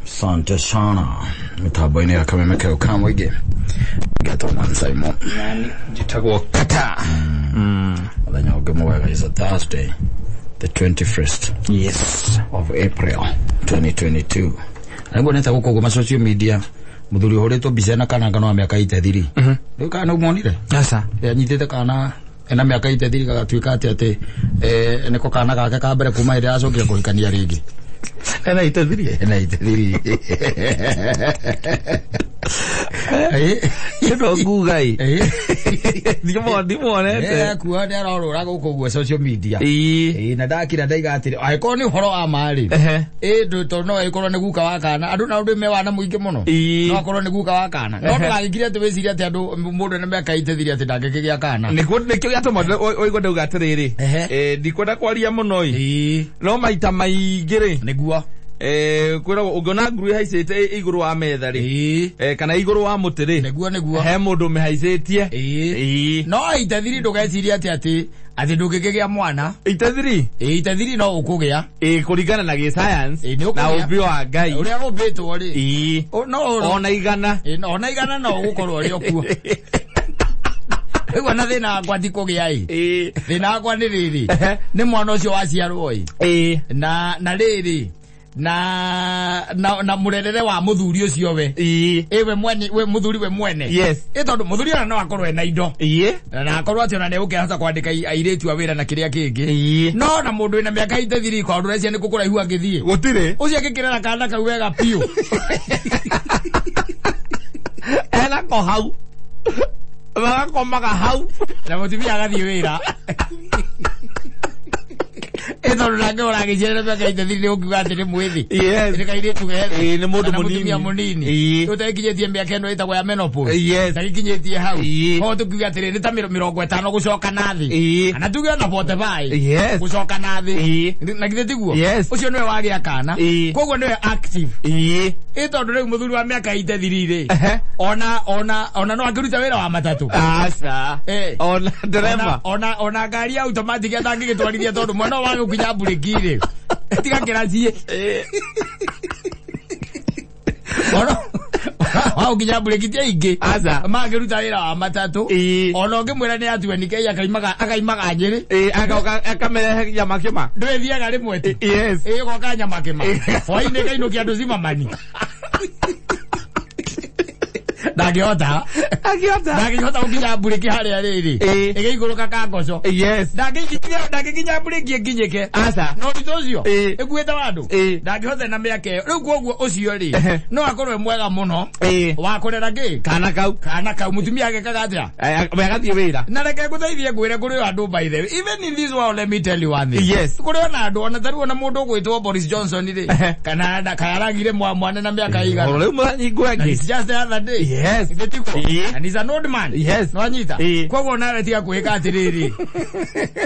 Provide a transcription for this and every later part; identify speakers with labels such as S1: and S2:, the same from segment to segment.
S1: Asante sana mitambo-inĩ ya kameme kau ka mũingĩ ngetwo Man Simon.
S2: Nani njĩtagwo Kata.
S1: Mũthenya ũngĩ mwega is a Thursday, the 21st
S2: Yes.
S1: of April 2022. Nĩguo nĩta gũkũ ũguo ma social media mũthuri ũhũrĩtwo mbica na kana ngano wa mĩaka itethiri rĩu kana nĩũmonire?
S2: Asa.
S1: Anyitĩte kana ena mĩaka itethiri gagatuĩka atĩ atĩ nĩko kana gake ka mbere kuma hĩndĩ acokire kũhikania rĩngĩ.
S2: Ena itethiri.
S1: Ena itethiri.
S2: Ĩno nguga ĩ. Ndimonete.
S1: Akua nĩ arorũra gũkũ ũguo social media.
S2: Ĩĩ.
S1: Ĩĩ, na ndakira ndaiga atĩrĩ angĩkorwo nĩ ũhoro wa ma rĩ,
S2: Ehe.
S1: ĩ tondũ no ĩkorwo nĩ guka wa kana andũ na andũ me wana mũingĩ mũno,
S2: Ĩĩ.
S1: no akorwo nĩ guka wa kana, no ndũgagĩkire atĩ wĩcirie atĩ andũ mũndũ ena mĩaka itethiri atĩ ndangĩkĩgĩa kana.
S2: Nĩkuo nĩkĩo gĩatũma ũigue ndauga atĩrĩrĩ.
S1: Ehe.
S2: Ndikwenda kwaria mũno ĩ.
S1: Ĩĩ.
S2: No maita maingĩ rĩ.
S1: Nĩguo.
S2: Kwĩragwo ũngĩona nguru ĩhaicĩte igũrũ wa metha rĩ.
S1: Ĩĩ.
S2: Kana igũrũ wa mũtĩ rĩ.
S1: Nĩguo nĩguo.
S2: He mũndũ ũmĩhaicĩtie.
S1: Ĩĩ.
S2: Ĩĩ.
S1: No itethiri ndũgecirie atĩ atĩ atĩ ndũngĩkĩgĩa mwana.
S2: Itethiri?
S1: Ĩĩ, itethiri no ũkũgĩa.
S2: Ĩĩ, kũringana na gĩscience
S1: Ĩĩ, nĩ
S2: na
S1: ũkũgĩa.
S2: ũmbi wa Ngai.
S1: Ũrĩa ũmbĩtwo rĩ.
S2: Ĩĩ.
S1: No
S2: Ona igana.
S1: Ĩĩ, ona igana no ũgũkorwo ũrĩ o kuo. Rĩu ona thĩna wakwa ti kũgĩa ĩ.
S2: Ĩĩ.
S1: Thĩna wakwa nĩ rĩrĩ. Nĩ mwana ũcio waciarwo ĩ.
S2: Ĩĩ.
S1: Na rĩrĩ na mũrerere wa mũthuri ũcio we.
S2: Ĩĩ.
S1: Ĩ we mwene, we mũthuri we mwene.
S2: Yes.
S1: Ĩ tondũ mũthuri ona no akorwo ena indo.
S2: Ĩĩ.
S1: Na akorwo atĩ ona nĩegũkĩhota kwandĩka airĩtu a wĩra na kĩrĩa kĩngĩ.
S2: Ĩĩ.
S1: No na mũndũ wĩna mĩaka itethiri kwa ũndũ ũreciria nĩ kũraihu angĩthiĩ.
S2: Gũtirĩ.
S1: Ũcio angĩkĩrera kana kau wega biũ.
S2: Enako hau. Magakomaga hau.
S1: Na mũtumia agathiĩ wĩra. Ĩ tondũ nake ũragĩciarĩra mĩaka itethiri nĩ ũngiuga atĩ nĩ mwĩthĩ.
S2: Yes.
S1: Nĩ kairĩtu gethĩ.
S2: Ĩĩ, nĩ mũndũ
S1: Kana
S2: mũnini.
S1: mũtumia mũnini.
S2: Ĩĩ.
S1: Ũtekinyĩtie mĩaka ĩno ĩtagwo ya menopause.
S2: Yes.
S1: Ndagĩkinyĩtie hau.
S2: Ĩĩ.
S1: Koguo tũkiuge atĩrĩ nĩ ta mĩrongo ĩtano gũcoka na thĩ.
S2: Ĩĩ.
S1: Kana tuge ona 45.
S2: Yes.
S1: Gũcoka na thĩ.
S2: Ĩĩ.
S1: Na githĩ tiguo?
S2: Yes.
S1: Ũcio nĩwe wagĩa kana.
S2: Ĩĩ.
S1: Koguo nĩwe active.
S2: Ĩĩ.
S1: Ĩ tondũ rĩu mũthuri wa mĩaka itethiri rĩ.
S2: Ehe.
S1: Ona no angĩruta wĩra wa matatũ.
S2: Aca.
S1: Eh.
S2: Ona ndereba.
S1: Ona ngari ya automatic atangĩgĩtwarithia tondũ mwana wa gũkinya mburĩki rĩ. Tiga kĩraciĩ. Ona wa gũkinya mburĩki ti aingĩ.
S2: Aca.
S1: Mangĩruta wĩra wa matatũ.
S2: Ĩĩ.
S1: Ona ũngĩmwĩra nĩ atue nike akaimaga Nyĩrĩ.
S2: Ĩĩ, agoka akamerehe nyama kĩma.
S1: Ndwĩthiaga rĩmwe tu.
S2: Yes.
S1: Ĩĩ, ũgoka nyama kĩma. Hwaĩ-inĩ kainũkia andũ cimamani. Ndangĩhota.
S2: Angĩhota.
S1: Ndangĩhota gũkinya mburĩki harĩa rĩrĩ.
S2: Ĩĩ.
S1: Ĩgĩikũrũka kangoco.
S2: Yes.
S1: Ndangĩkinya mburĩki ĩkinyĩke.
S2: Aca.
S1: No ũritũ ũcio.
S2: Ĩĩ.
S1: Ĩkuĩte wandũ.
S2: Ĩĩ.
S1: Ndangĩhota na mĩaka ĩyo. Rĩu koguo ũcio rĩ,
S2: Ehe.
S1: no akorwo e mwega mũno.
S2: Ĩĩ.
S1: Wa kũrera kĩ?
S2: Kana kau.
S1: Kana kau mũtumia agĩkaga atĩa?
S2: We agathiĩ wĩra.
S1: Na reke ngũteithie ngwĩre kũrĩ o andũ by the way. Even in this world let me tell you one thing.
S2: Yes.
S1: Kũrĩ ona andũ ona tarĩu ona mũndũ ũgwĩtwo Boris Johnson rĩ.
S2: Ehe.
S1: Kana karagire mwana na mĩaka igana.
S2: Oro rĩu mũranyingwo
S1: And
S2: ĩngĩ.
S1: it's just the other day.
S2: Yes.
S1: Githĩ tiguo?
S2: Ĩĩ.
S1: And he's an old man.
S2: Yes.
S1: Nĩwanyita?
S2: Ĩĩ.
S1: Koguo nawe tiga kwĩka atĩrĩrĩ.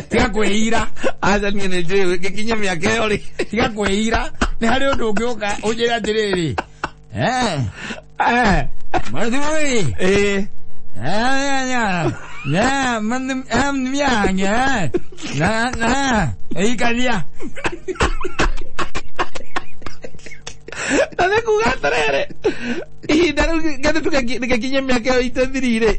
S1: Tiga kwĩira.
S2: Aca niĩ nĩ njũĩ ngĩkinya mĩaka ĩyo rĩ.
S1: Tiga kwĩira. Nĩ harĩ ũndũ ũngĩũka ũnjĩre atĩrĩrĩ. Eh.
S2: Eh.
S1: Mũthuri.
S2: Ĩĩ.
S1: Na, na, na, ĩikaria.
S2: Na nĩ kuga atĩrĩrĩ, ihinda rĩu ngĩthiĩ tũgĩkinyia mĩaka ĩyo itethiri rĩ,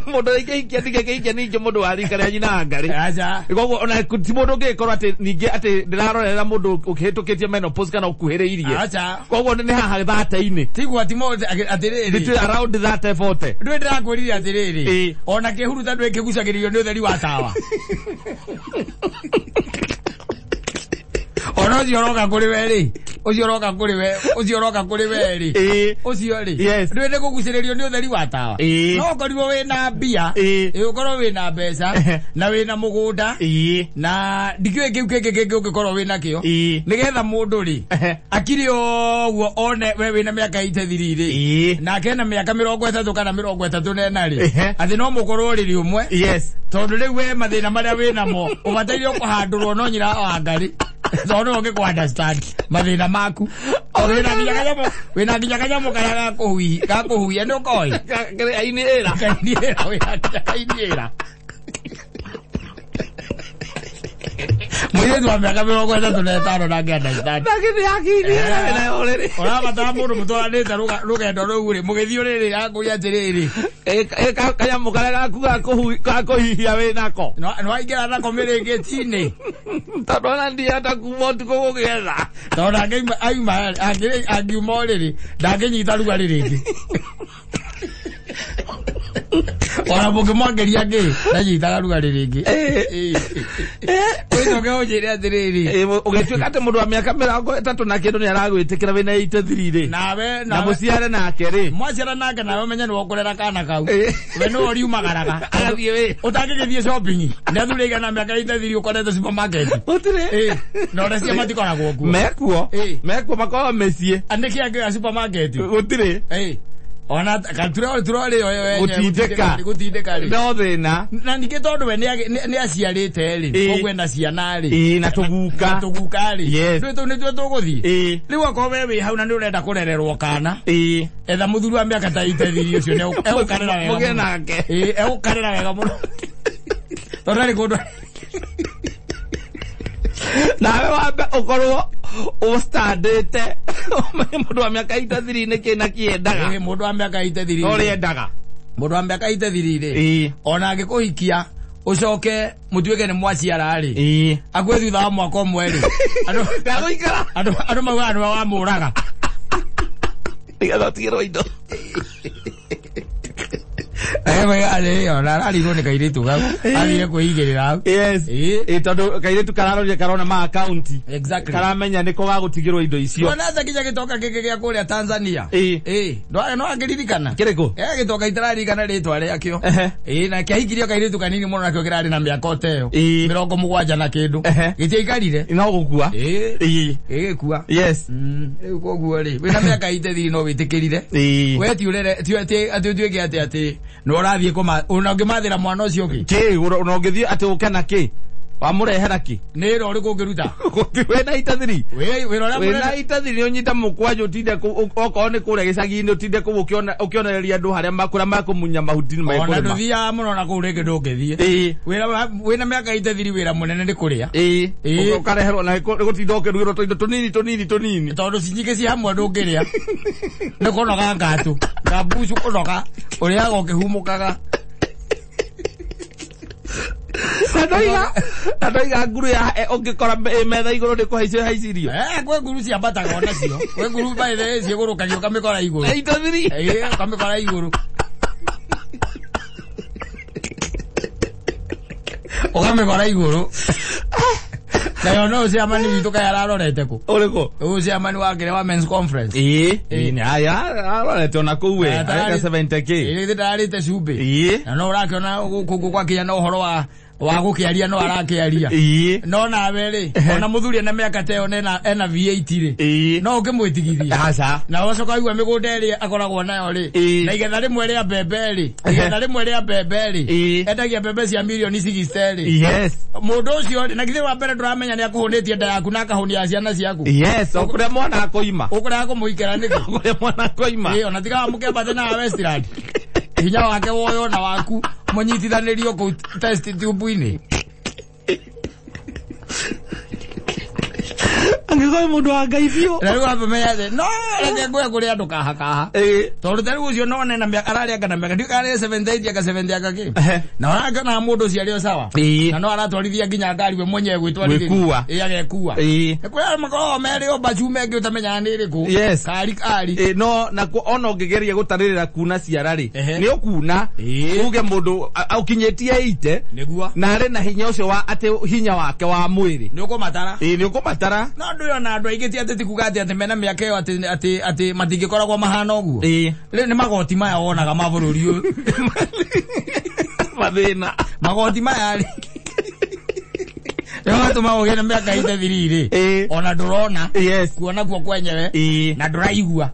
S2: mũndũ aingĩhikia ndingĩkĩhikia ningĩ mũndũ wa rika rĩa nyina wa Ngarĩ.
S1: Aca.
S2: Koguo ona ti mũndũ ũngĩgĩkorwo atĩ ningĩ atĩ ndĩrarorera mũndũ ũkĩhĩtũkĩtie menopause kana ũkuhĩrĩirie.
S1: Aca.
S2: Koguo nĩ haha 30-inĩ.
S1: Tiguo ti mũndũ atĩrĩrĩ.
S2: Between around 30 40.
S1: Ndũĩ ndĩrakwĩrire atĩrĩrĩ.
S2: Ĩĩ.
S1: Ona kĩhuruta ndũĩ kĩgucagĩrĩrio nĩ ũtheri wa tawa. Ona ũcio ũroka kũrĩ we rĩ. Ũcio ũroka kũrĩ we, ũcio ũroka kũrĩ we rĩ.
S2: Ĩĩ.
S1: Ũcio rĩ.
S2: Yes.
S1: Ndũĩ nĩ kũgucĩrĩrio nĩ ũtheri wa tawa.
S2: Ĩĩ.
S1: No ũkorirwo wĩna mbia.
S2: Ĩĩ.
S1: Ĩĩ, ũkorwo wĩna mbeca na wĩna mũgũnda.
S2: Ĩĩ.
S1: Na ndikĩũĩ kĩu kĩngĩ kĩngĩ ũngĩkorwo wĩna kĩo.
S2: Ĩĩ.
S1: Nĩgetha mũndũ rĩ,
S2: Ehe.
S1: akiri ũguo one we wĩna mĩaka itethiri rĩ.
S2: Ĩĩ.
S1: Nake ena mĩaka 34 kana 34 rĩ.
S2: Ehe.
S1: Atĩ no mũkorwo ũrĩrĩ ũmwe.
S2: Yes.
S1: Tondũ rĩu we mathĩna marĩa wĩnamo ũbataire kũhandũrwo no nyina wa Ngarĩ. Tondũ nĩwe ũngĩkũ understand mathĩna maku. Wĩna nginya kanyamũ karĩa gakũhuhia nĩ ũkoĩ?
S2: Kainĩra.
S1: Kainĩra, wĩna nginya kainĩra. Mũirĩtu wa mĩaka 35 ndangĩ understand.
S2: Nake nĩ akinyire wĩna ũrĩrĩ.
S1: Ũrabatara mũndũ mũtwaranĩte rũgendo rũu rĩ, mũgĩthiĩ ũrĩrĩ akũria atĩrĩrĩ,
S2: Kanyamũ karĩa gaku ga kũhihia wĩnako.
S1: Nĩwaingĩra nako mĩrĩngĩti-inĩ.
S2: Tondũ ona ndiahota kuma ũtukũ gũgĩetha.
S1: Tondũ angiuma ũrĩrĩ ndangĩnyita rugarĩ rĩngĩ. Ona mũngĩmwangĩria ngĩ ndanyitaga rugarĩ rĩngĩ. Ũcoke ũnjĩre atĩrĩrĩ,
S2: Ũgĩtuĩka atĩ mũndũ wa mĩaka 30 na kĩndũ nĩ aragwĩtĩkĩra wĩna 83 rĩ.
S1: Nawe
S2: Na mũciare nake rĩ.
S1: Mwaciara nake nawe ũmenye nĩwe ũkũrera kana kau. We nĩwe ũriumagaraga.
S2: Agathiĩ wĩ.
S1: Ũtangĩgĩthiĩ shopping nĩ athuri aigana mĩaka 83 ũkorete supermarket.
S2: Gũtirĩ.
S1: Na ona cia matikoragwo kuo.
S2: Mekuo. Mekuo makoragwo mĩciĩ.
S1: Nĩkĩ angĩoya supermarket?
S2: Gũtirĩ.
S1: Ona turori yo
S2: Gũtindĩka.
S1: Gũtindĩka rĩ.
S2: No thĩna.
S1: Na ningĩ tondũ we nĩ aciarĩte rĩ, koguo ena ciana rĩ.
S2: Na tũguka.
S1: Na tũguka rĩ.
S2: Yes.
S1: Rĩu tũu nĩtuo tũgũthiĩ. Rĩu akorwo we wĩ hau na nĩ ũrenda kũrererwo kana. Etha mũthuri wa mĩaka ta 83 ũcio nĩ egũkarĩra wega.
S2: Mũgĩe nake.
S1: Egũkarĩra wega mũno. Tondũ ndarĩ kũndũ.
S2: Nawe wambe ũkorwo ũstandĩte ũmenye mũndũ wa mĩaka 83 nĩkĩ na kĩendaga.
S1: Mũndũ wa mĩaka 83.
S2: No ũrĩendaga.
S1: Mũndũ wa mĩaka 83 rĩ. Ona angĩkũhikia ũcoke mũtuĩke nĩ mwaciara rĩ. Akue thutha wa mwaka ũmwe rĩ.
S2: Ndagũikara.
S1: Andũ maugaga nĩwe wamũraga.
S2: Nĩgetha ũtigĩrwo indo.
S1: Ona ararigwo nĩ kairĩtu kau. Athire kwĩigĩrĩra hau.
S2: Yes. Tondũ kairĩtu kararorire karona ma account.
S1: Exactly.
S2: Karamenya nĩko gagũtigĩrwo indo icio.
S1: Ndona nginya gĩtoka gĩkĩ gĩa kũrĩa Tanzania. No angĩririkana.
S2: Kĩrĩkũ?
S1: Gĩtoka itaririkana rĩtwa rĩakĩo. Na kĩahikirio kairĩtu kanini mũno nakĩo kĩrarĩ na mĩaka o ta ĩyo. 70 na kĩndũ. Gĩtiaikarire.
S2: No gũkua.
S1: Gĩgĩkua.
S2: Yes.
S1: Rĩu koguo rĩ, wĩna mĩaka 83 no wĩtĩkĩrire. We ti ũrere ti atĩ ũtuĩke atĩ nĩ ũrathiĩ kũma ona ũngĩmathĩra mwana ũcio ũngĩ.
S2: Kĩ ona ũngĩthiĩ atĩ ũke na kĩ? Wamũrehera kĩ?
S1: Nĩ wĩra ũrĩkũ ũngĩruta?
S2: Wĩna 83.
S1: Wĩra ũrĩa
S2: mũnene. Wĩna 83 ũnyita mũkwanjũ ũtinde okorwo nĩ kũrĩa gĩcagi-inĩ ũtinde kũu ũkĩonereria andũ harĩa kũrĩa makũmunya mahuti mekũrĩma.
S1: Ona ndũthiaga mũno na kũu rĩngĩ ndũngĩthiĩ. Wĩna mĩaka 83 wĩra mũnene nĩ kũrĩa.
S2: Ũkareherwo na gũtinda ũkĩrugĩrwo tũindo tũnini tũnini tũnini.
S1: Tondũ cinyingĩ ci hamwe ndũngĩrĩa. Nĩ kũnoga ngatũ. Ngambucu kũnoga. Ũrĩaga ũkĩhumũkaga.
S2: Na ndoiga nguru ya ũngĩkora metha igũrũ nĩ kũhaicio haicirio.
S1: Kwĩ nguru ciambataga onacio. Kwĩ nguru by the way ciĩgũrũkagio ũkamĩkora igũrũ.
S2: 83.
S1: Ũkamĩkora igũrũ. Ũkamĩkora igũrũ. Nayo no ciamani witũ kaĩ ararorete kũ?
S2: Ũrĩkũ?
S1: Ũyũ ciamani wa kĩrĩa wa men's conference.
S2: Arorete ona kũu we. Areka 70k.
S1: Githĩ ndararĩte cumbĩ. Na no ũrakĩona gũkũ gwakinya na ũhoro wa gũkĩaria no arakĩaria. No nawe rĩ, ona mũthuri ena mĩaka ta ĩyo ena V8 rĩ. No ũngĩmwĩtigithia.
S2: Aca.
S1: Na ũgacoka waigua mĩgũnda ĩrĩa akoragwo nayo rĩ. Na igetha rĩmwe rĩa mbembe rĩ. Igetha rĩmwe rĩa mbembe rĩ. Endagia mbembe cia mirioni 60 rĩ.
S2: Yes.
S1: Mũndũ ũcio rĩ, na githĩ wa mbere ndũramenya nĩ akũhũnĩtie nda yaku na akahũnia ciana ciaku.
S2: Yes, o kũrĩa mwana akoima.
S1: Ũkũrĩa kũmũikara nĩkĩ?
S2: Kũrĩa mwana akoima.
S1: Ona tiga wamũkĩambate na Westland. Hinya wake woyo na waku mũnyitithanĩrio kũu test tube-inĩ.
S2: Angĩkorwo mũndũ wa Ngai biũ.
S1: Na rĩu wamenya atĩ, no reke ngũe kũrĩa andũ kaha kaha. Tondũ ta rĩu ũcio no ena mĩaka ararĩanga na mĩaka ndiũĩ kana nĩ 78 anga 70 anga kĩ. Na ũrakĩona mũndũ ũcio arĩ o sawa. Na no aratwarithia nginya ngari we mwenyewe gwĩtwarithia.
S2: Gwĩkua.
S1: Agekua. Nĩ kũrĩ andũ makoragwo merĩ o mbacu mengĩ ũtamenyaga nĩ ĩrĩkũ.
S2: Yes.
S1: Kari kari.
S2: No na ona ũngĩgeria gũtarĩrĩra kuna ciara rĩ, nĩ ũkuna uge mũndũ ũkinyĩtie 80.
S1: Nĩguo.
S2: Na arĩ na hinya ũcio wa atĩ hinya wake wa mwĩrĩ.
S1: Nĩ ũkũmatara.
S2: Nĩ ũkũmatara.
S1: No ndũyona na andũ aingĩ ti atĩ ti kuga atĩ mena mĩaka ĩyo atĩ matingĩkoragwo mahana ũguo. Rĩu nĩ magoti maya wonaga ma bũrũri ũyũ.
S2: Mathĩna.
S1: Magoti maya rĩ. Rĩu matũma ũgĩe na mĩaka 83 rĩ. Ona ndũrona.
S2: Yes.
S1: Kuona kuo kwenyewe. Na ndũraigua.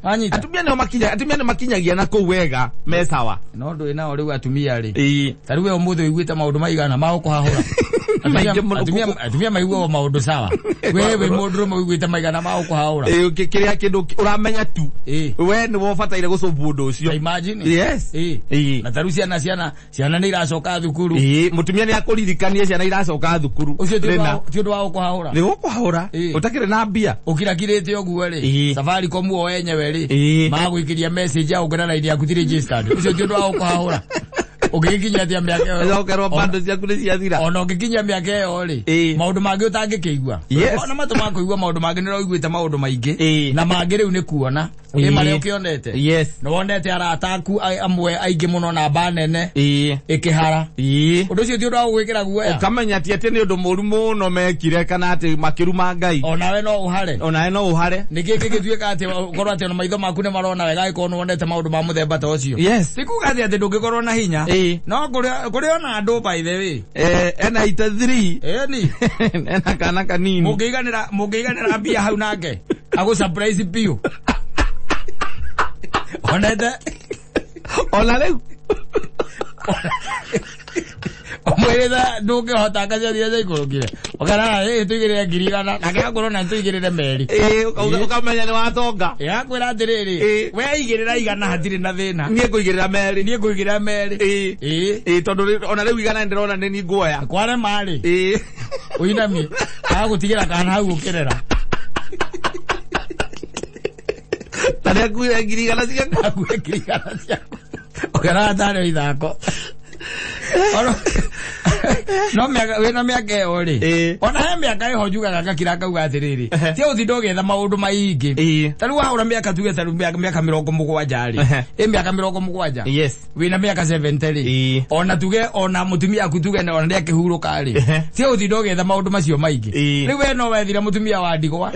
S1: Wanyita.
S2: Atumia nĩo makinyagia na kũu wega me sawa.
S1: No ndũĩ nao rĩu atumia rĩ. Ta rĩu we ũmũthĩ ũiguĩte maũndũ maigana ma gũkũhahũra.
S2: Maingĩ mũno.
S1: Atumia maiguaga maũndũ sawa. We wĩ mũndũrũme ũiguĩte maigana ma gũkũhaũra.
S2: Ĩ, kĩrĩa kĩndũ ũramenya tu
S1: Ĩ.
S2: we nĩwe ũbataire gũcũbu ũndũ ũcio.
S1: Imagine.
S2: Yes.
S1: Ĩ.
S2: Ĩ.
S1: Na tarĩu ciana nĩ iracoka thukuru.
S2: Ĩ, mũtumia nĩ akũririkanie ciana iracoka thukuru.
S1: Ũcio ti ũndũ
S2: Rĩna.
S1: ti ũndũ wa gũkũhaũra.
S2: Nĩ gũkũhaũra.
S1: Ĩ.
S2: Ũtakĩrĩ na mbia.
S1: Ũkirakirĩte ũguo rĩ,
S2: Ĩ.
S1: Safaricom o enyewe rĩ,
S2: Ĩ.
S1: magũikĩria message ya gũkĩra raini yaku ti registered. Ũcio ti ũndũ wa gũkũhaũra. Ũngĩgĩkinyia atĩa mĩaka ĩyo?
S2: Ũcokerwo bando ciaku nĩ ciathira.
S1: Ona ũngĩkinyia mĩaka ĩyo rĩ,
S2: Ĩ.
S1: maũndũ mangĩ ũtangĩkĩigua.
S2: Yes.
S1: Ona matũ ma kũigua maũndũ mangĩ nĩ ũraiguĩte maũndũ maingĩ.
S2: Ĩ.
S1: Na mangĩ rĩu nĩ kuona. Ĩ
S2: Ĩ.
S1: marĩa ũkĩonete.
S2: Yes.
S1: Nĩ wonete arata aku amwe aingĩ mũno namba nene
S2: Ĩ.
S1: ĩkĩhara.
S2: Ĩ.
S1: Ũndũ ũcio ti ũndũ wa gũgwĩkĩra guoya.
S2: Ũkamenya ti atĩ nĩ ũndũ mũru mũno mekire kana atĩ makĩruma Ngai.
S1: Onawe no ũhare.
S2: Onawe no ũhare.
S1: Nĩkĩ kĩngĩtuĩka atĩ ũkorwo atĩ ona maitho maku nĩ marona wega angĩkorwo nĩ wonete maũndũ ma mũthemba ta ũcio.
S2: Yes.
S1: Ti kuga atĩ ndũngĩkorwo na hinya.
S2: Ĩ.
S1: No kũrĩ ona andũ by the way.
S2: Ena 83.
S1: Ĩni.
S2: Ena kana kanini.
S1: Mũngĩiganĩra mbia hau nake. Agũ surprise biũ. Onete
S2: Ona rĩu.
S1: Ũmwĩrĩte ndũngĩhota ngaciathire ciaikũrũkire. Ũkarara ĩ tũigĩrĩre 100,000 nake akorwo na tũigĩrĩre meri.
S2: Ĩ, ũkamenya nĩ watonga.
S1: Ĩrakwĩra atĩrĩrĩ,
S2: Ĩ.
S1: we igĩrĩra 100 hatirĩ na thĩna.
S2: Niĩ ngũigĩrĩra merĩ.
S1: Niĩ ngũigĩrĩra merĩ.
S2: Ĩ.
S1: Ĩ.
S2: Ĩ, tondũ ona rĩu 100 ndĩrona nĩ niĩ nguoya.
S1: Kwarema rĩ,
S2: Ĩ.
S1: ũinamie, agagũtigĩra kana hau ũkĩrera.
S2: Na nĩ akuire 100,000 ciaku.
S1: Akuhe 100,000 ciaku. Ũkĩrora tarĩ ithako. No mĩaka wĩna mĩaka ĩyo rĩ,
S2: Ĩ.
S1: ona he mĩaka ĩho njugaga ngakira ngauga atĩrĩrĩ, ti ũtinda ũgĩetha maũndũ maingĩ.
S2: Ĩ.
S1: Ta rĩu wahũra mĩaka tuge ta rĩu mĩaka 70 rĩ, ĩ mĩaka 70
S2: Yes.
S1: wĩna mĩaka 70 rĩ,
S2: Ĩ.
S1: ona tuge ona mũtumia aku tuge ona nĩ akĩhurũka rĩ, ti ũtinda ũgĩetha maũndũ macio maingĩ.
S2: Ĩ.
S1: Rĩu we no wethire mũtumia wa ndigwa,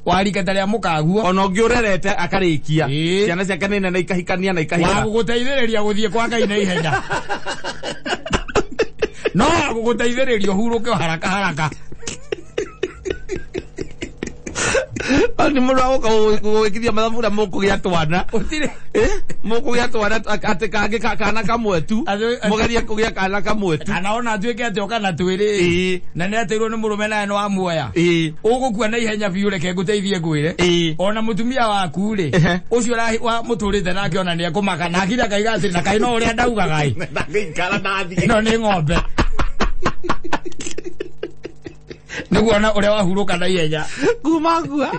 S1: warika ta rĩa mũkaguo,
S2: Ona ũngĩ ũrerete akarĩkia.
S1: Ĩ.
S2: Ciana ciake nĩ nene ikahikania na
S1: wa
S2: ikahika.
S1: gũgũteithĩrĩria gũthiĩ kwa Ngai na ihenya. No wa gũgũteithĩrĩria ũhurũke o haraka haraka.
S2: Nĩ mũndũ wa gũka gũgwĩkithia mathabu ũrĩa mũkũgĩa twana.
S1: Ũtirĩ.
S2: Mũkũgĩa twana atĩ kangĩ kana kamwe tu. Mũgerie kũgĩa kana kamwe tu.
S1: Kana ona atuĩke atĩ oka na twĩrĩ.
S2: Ĩ.
S1: Na nĩ ateirwo nĩ mũrũme nawe nĩ wamuoya.
S2: Ĩ.
S1: Ũgũkua na ihenya biũ reke ngũteithie ngwĩre.
S2: Ĩ.
S1: Ona mũtumia waku rĩ, ũcio mũtũrĩte nake ona nĩ ekũmaka na akira akaiga atĩrĩ na kaĩ no ũrĩa ndaugaga ĩ.
S2: Ndangĩikara ndathiĩ.
S1: Ĩno nĩ ng'ombe. Nĩguo ona ũrĩa wahurũka na ihenya.
S2: Kuma ngua.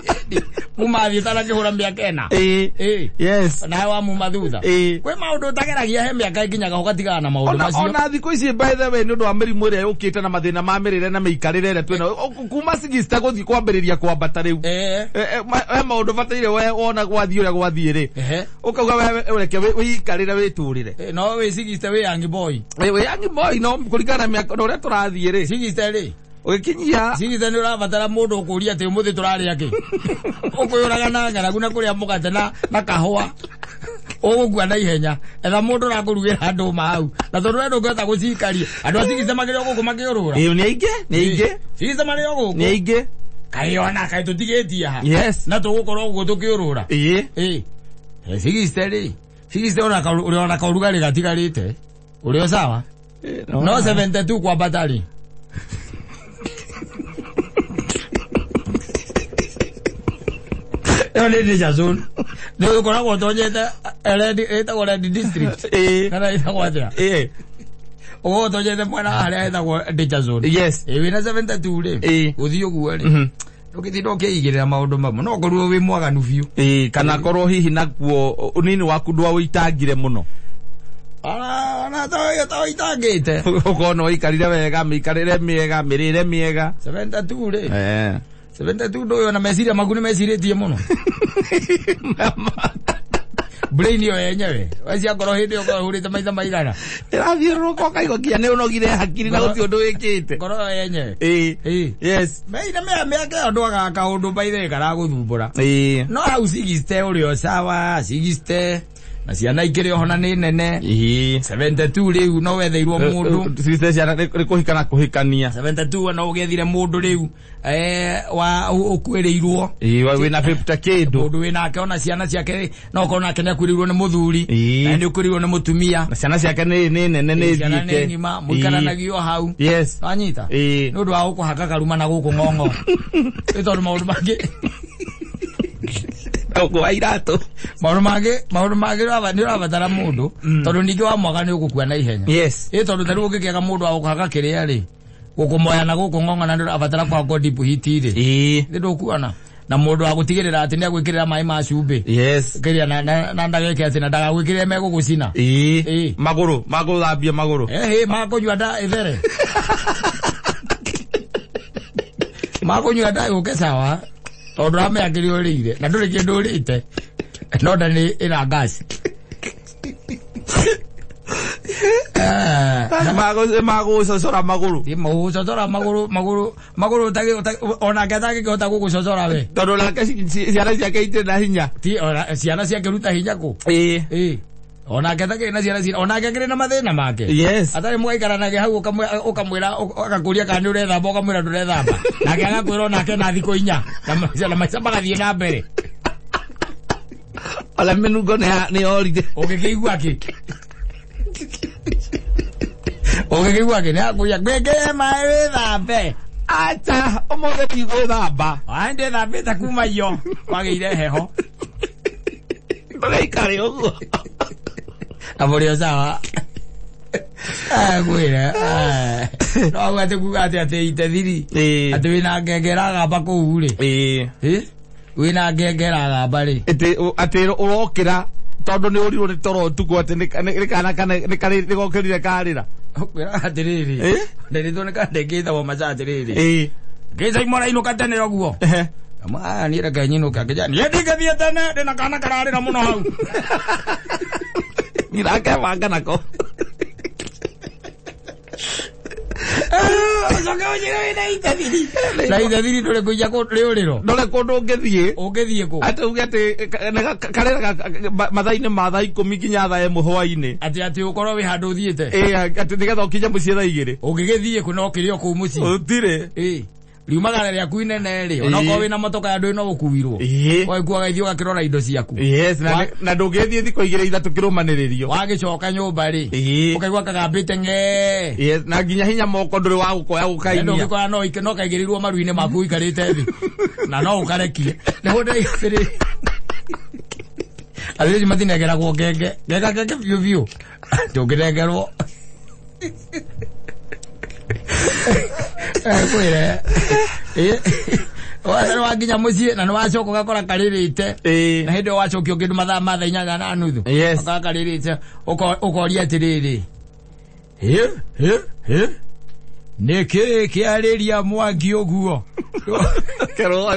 S1: Kuma athiĩ tanakĩhũra mĩaka ĩna.
S2: Ĩ.
S1: Ĩ.
S2: Yes.
S1: Nawe wamuma thutha.
S2: Ĩ.
S1: Kwĩ maũndũ ũtageragia he mĩaka ĩkinyaga ũgatigana na maũndũ macio.
S2: Ona thikũ ici by the way nĩ ũndũ wa mĩrimũ ĩrĩa yũkĩte na mathĩna ma mĩrĩre na mĩikarĩre ĩrĩa twĩna kuma 60 gũthiĩ kwambĩrĩria kwambata rĩu. He maũndũ bataire we wona gwathiĩ ũrĩa gwathiĩ rĩ. Ũkauga we ũreke wĩikarĩre wĩtũrĩre.
S1: No wĩ 60 wĩ young boy.
S2: Wĩ young boy no kũringana na mĩaka na ũrĩa tũrathiĩ rĩ.
S1: 60 rĩ.
S2: Ũgĩkinyia
S1: 60 nĩ ũrabatara mũndũ ũkũria atĩ ũmũthĩ tũrarĩa kĩ. Ũkwĩyũraga na ng'aragu na kũrĩa mũgate na kahũa. Ũgũkua na ihenya. Etha mũndũ ũrakũrugĩra ndũma hau. Na tondũ we ndũngĩhota gũcikaria. Andũ a 60 makĩrĩ o gũkũ makĩũrũra.
S2: Ĩ, nĩ aingĩ, nĩ aingĩ.
S1: 60 marĩ o gũkũ.
S2: Nĩ aingĩ.
S1: Kaĩ ona kaĩ tũtigĩtie ha.
S2: Yes.
S1: Na tũgũkorwo ũguo tũkĩũrũra.
S2: Ĩ.
S1: Ĩ. 60 rĩ. 60 ona ũrĩa ona kaũrugarĩ gatigarĩte. Ũrĩ o sawa? No 72 kwambata rĩ. Ĩyo nĩ danger zone. Nĩ ũkoragwo ũtonyete ĩtagwo Red District.
S2: Ĩ.
S1: Kana ĩtagwo atĩa?
S2: Ĩ.
S1: Ũkoragwo ũtonyete mwena wa harĩa ĩtagwo danger zone.
S2: Yes.
S1: Ĩ wĩna 72 rĩ.
S2: Ĩ.
S1: Gũthiĩ ũguo rĩ. Ndũgĩtinda ũkĩigĩrĩra maũndũ mamwe. No ũkorirwo wĩ mwaganu biũ.
S2: Ĩ, kana korwo hihi nakuo ũnini waku ndwaũitangire mũno.
S1: Ona taũitangĩte.
S2: Ũkorwo nĩ waikarire wega, mĩikarĩre mĩega, mĩrĩre mĩega.
S1: 72 rĩ. 72 ndũĩ ona meciria maku nĩ mecirĩtie mũno. Brain ĩyo yenyewe. Wacia ngoro hĩndĩ ĩyo ũkorwo ũhũrĩte maitha maigana.
S2: Ĩrathiũrũrũka ũkaigua nginya nĩ ũnogire hakiri na gũtirĩ ũndũ wĩkĩte.
S1: Ngoro ĩyo yenyewe.
S2: Ĩ.
S1: Ĩ.
S2: Yes.
S1: Meina mĩaka ĩyo ndwagaga kaũndũ by the way karagũthumbũra.
S2: Ĩ.
S1: No hau 60 ũrĩ o sawa, 60 Na ciana ikĩrĩ oho na nĩ nene. 72 rĩu no wetheirwo mũndũ.
S2: Sisi ciana nĩ kũhikana kũhikania.
S1: 72 no ũgĩethire mũndũ rĩu wa ũkuĩrĩirwo.
S2: Wĩna 50 kĩndũ.
S1: Mũndũ wĩnake ona ciana ciake no korwo nake nĩ akuĩrĩirwo nĩ mũthuri. Na nĩ ũkuĩrĩirwo nĩ mũtumia.
S2: Na ciana ciake nĩ nene nĩ thiĩte.
S1: Ciana nĩ ng'ima mũikaranagia o hau.
S2: Yes.
S1: Wanyita? Nĩ ũndũ wa gũkũhaka karuma na gũkũ ng'ong'o. Nĩ tondũ maũndũ mangĩ
S2: kwa iratũ.
S1: Maũndũ mangĩ nĩ ũrabatara mũndũ tondũ ningĩ wa mwaka nĩ ũgũkua na ihenya.
S2: Yes.
S1: Ĩ tondũ ta rĩu ũngĩkĩaga mũndũ wa gũkũhaka kĩrĩa rĩ, gũkũmoya na gũkũ ng'ong'o na nĩ ũrabatara kũhakwo deep heat rĩ. Nĩ ndũkuona. Na mũndũ wa gũtigĩrĩra atĩ nĩ agwĩkĩrĩra maĩ ma cumbĩ.
S2: Yes.
S1: Kĩrĩa na ndageke atĩ na ndagagwĩkĩrĩre megũgũcina.
S2: Magũrũ, magũthambia magũrũ.
S1: Makũnyua nda ĩthere. Makũnyua nda yũke sawa. Tondũ ũramenya kĩrĩa ũrĩire na ndũrĩ kĩndũ ũrĩte no nda nĩ ĩna gas.
S2: Magũcocora magũrũ.
S1: Magũcocora magũrũ magũrũ onake atangĩkĩhota gũgũcocora we.
S2: Tondũ nake ciana ciake itirĩ na hinya.
S1: Ti ona ciana ciake ruta hinya kũ? Onake atakĩrĩ na ciana onake akĩrĩ na mathĩna make.
S2: Yes.
S1: Atarĩ mũgaikaranagia hau ũkamwĩra agakũria kana nĩ ũrethamba ũkamwĩra ndũrethamba. Nake agakwĩra onake na thikũ inya na maica magathiĩ na mbere.
S2: Ona mĩnungo nĩ yorire.
S1: Ũngĩkĩigua kĩ? Ũngĩkĩigua kĩ? Nĩ akũria ngwĩkĩre maĩ wĩthambe.
S2: Acha ũmũthĩ ndigwĩthamba.
S1: Ai ndĩthambĩte kuma iyo kwagĩire heho.
S2: Ndũgaikare ũguo.
S1: Amũrĩ o sawa. Ngwĩre. No atĩ kuga atĩ itethiri. Atĩ wĩna ngenge ĩragamba kũu rĩ. Wĩna ngenge ĩragamba rĩ.
S2: Atĩ ũrokĩra tondũ nĩ ũrirwo nĩ toro ũtukũ atĩ nĩ kana nĩ gokĩrire karĩra.
S1: Ũkwĩraga atĩrĩrĩ. Nderitwo nĩ kandĩkĩtagwo maca atĩrĩrĩ. Ngĩca imwe rainũka tene ũguo. Aya niĩ reke nyinũke akĩnjĩra niĩ ndingĩthiĩ tene ndĩna kana kararĩra mũno hau.
S2: Ngirakebanga nako.
S1: Ũcoke ũnjĩre wĩna ithethiri. Na ithethiri ndũrĩ kũiya rĩũrĩro.
S2: Ndũrĩ kũndũ ũngĩthiĩ.
S1: Ũngĩthiĩ kũ?
S2: Atĩ uge atĩ karĩraga mathaa-inĩ ma thaa ikũmi nginya thaa ĩmwe hwaĩ-inĩ.
S1: Atĩ ũkorwo wĩ handũ ũthiĩte.
S2: Atĩ nĩgetha ũkinye mũciĩ thaa igĩrĩ.
S1: Ũngĩgĩthiĩ kũ no kĩrĩ o kũu mũciĩ.
S2: Ũtirĩ.
S1: Riumagara rĩaku inene rĩ, onokorwo wĩna motoka ya ndũĩ no ũkuirwo. Ũgagĩkuaga ithiĩ ũgakĩrora indo ciaku.
S2: Yes, na ndũngĩthiĩ thikũ igĩrĩ ithatũ kĩrũmanĩrĩrio.
S1: Wagĩcoka nyũmba rĩ, ũkaigua kagambĩte ng'ee.
S2: Yes, na nginya hinya moko ndũrĩ wa gũkoya gũkainia.
S1: Ndũngĩkora no kaigĩrĩirwo maru-inĩ maku ũikarĩte thĩ. Na no ũkarekie. Nĩguo ndĩraiga atĩrĩrĩ. Athĩnji matinengeragwo ngenge. Ngenga ngenge biũ biũ. Ndũngĩnengerwo. Kwĩre. Nĩ wakinya mũciĩ na nĩ wacoka ũgakora karĩrĩte. Na hĩndĩ ĩyo wacokio kĩndũ mathaa ma thaa inyanya na nuthu.
S2: Yes.
S1: Ũgakora karĩrĩte ũkoria atĩrĩrĩ. Nĩkĩĩ kĩarĩria Mwangi ũguo?
S2: Kerwo.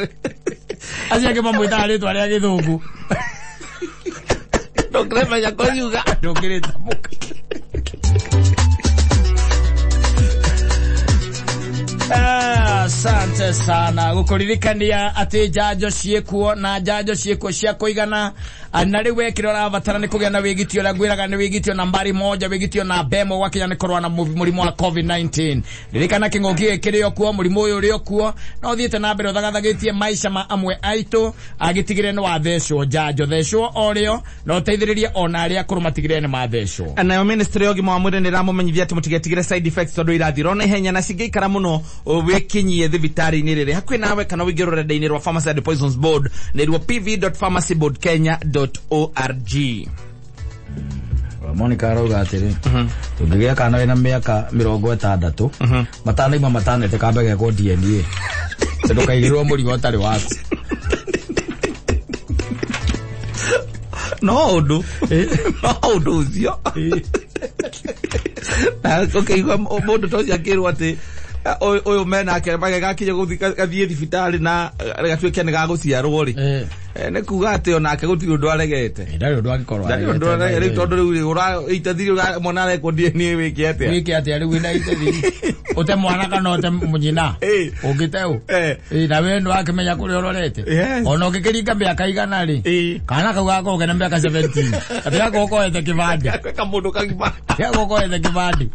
S1: Acio angĩ mamwĩtaga rĩtwa rĩa gĩthũngũ.
S2: Ndũngĩremenya kũriuga.
S1: Ndũngĩrĩtamũka. Asante sana gukuririkania ati njanjo ciĩkuo na njanjo ciĩkuo cia kũigana na rĩu wekĩra ũrabatara nĩ kũgĩa na wĩgitio ũrĩa ngwĩraga nĩ wĩgitio nambari moja wĩgitio na bemo gwakinya nĩ kũrũa na mũrimũ wa COVID-19. Ririkana kĩng'ũki gĩkĩ kĩrĩ o kuo, mũrimũ ũyũ ũrĩ o kuo na ũthiĩte na mbere ũthagathagĩtie maica ma amwe aitũ agĩtigĩrĩre nĩ wathecwo njanjo thecwo o rĩo na ũteithĩrĩrie ona arĩa akũrũ matigĩrĩre nĩ mathecwo.
S2: Nayo ministry ya ũgima wa mwĩrĩ nĩ ĩramũmenyithia atĩ mũtigetigĩre side effects tondũ irathira na ihenya na cingĩikara mũno wĩkinyie thibitarĩ-inĩ rĩrĩ hakuhĩ nawe kana ũingĩre rũrenda-inĩ rwa Pharmacy and Poisons Board nĩruo pv.pharmacyboardkenya.org.
S1: Monica arauga atĩrĩ tũngĩgĩa kana wĩna mĩaka 60 matanaima matanete kambe gekwo DNA tondũ kaigĩrĩrwo mũrigo ũtarĩ waku.
S2: No ũndũ no ũndũ ũcio na ũkĩigua mũndũ ta ũcio akĩrwo atĩ Ũyũ menake gakinya gathiĩ thibitarĩ na gatuĩke nĩ gagũciarwo rĩ, nĩ kuga atĩ onake gũtirĩ ũndũ aregete.
S1: Ndarĩ ũndũ angĩkorwo
S2: Ndarĩ ũndũ aregete rĩu, tondũ rĩu rĩ, ĩta thiri mwana arekwo DNA wĩke atĩa?
S1: Wĩke atĩa rĩu wĩna itethi ũte mwana kana ũte mũnyina? Ũngĩte ũ? Na we nĩ wakĩmenya kũrĩa ũrorete. Ona ũngĩkĩringa mĩaka 100 rĩ, kana kau gakorwo kena mĩaka 17, atĩ gakorwo koete kĩbandĩ.
S2: Kamũndũ kagima.
S1: Gakorwo koete kĩbandĩ.